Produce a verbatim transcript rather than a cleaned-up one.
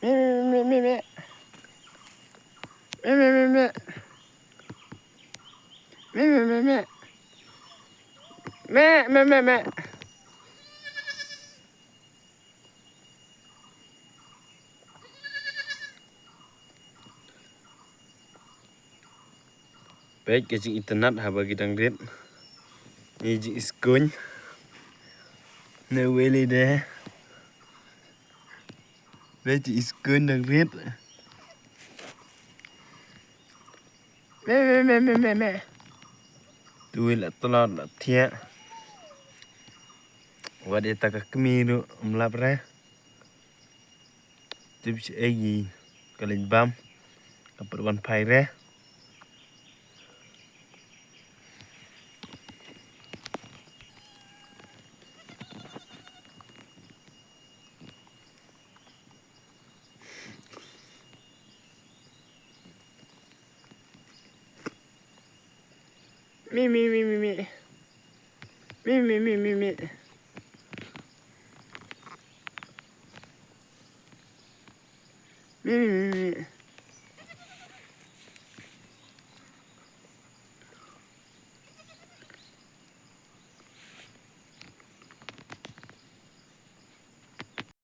Me, me, me, me, me. Me, me, me, me, me. Me, me, me, me, me. Peit ka jingitynnad haba ki dang rit. Ni jingiskun. Ne wei lei de. Peit jingiskun dang rit. Me, me, me, me, me, me. Tui la tlot la thiah. Wat ïa ta ka kmie ruh ym lap re. Tip shi ei ka leit bam. Ka pat wan phai re. Mi, mi, mi, mi, mi. Mi, mi, mi, mi, mi. Mi, mi, mi, mi.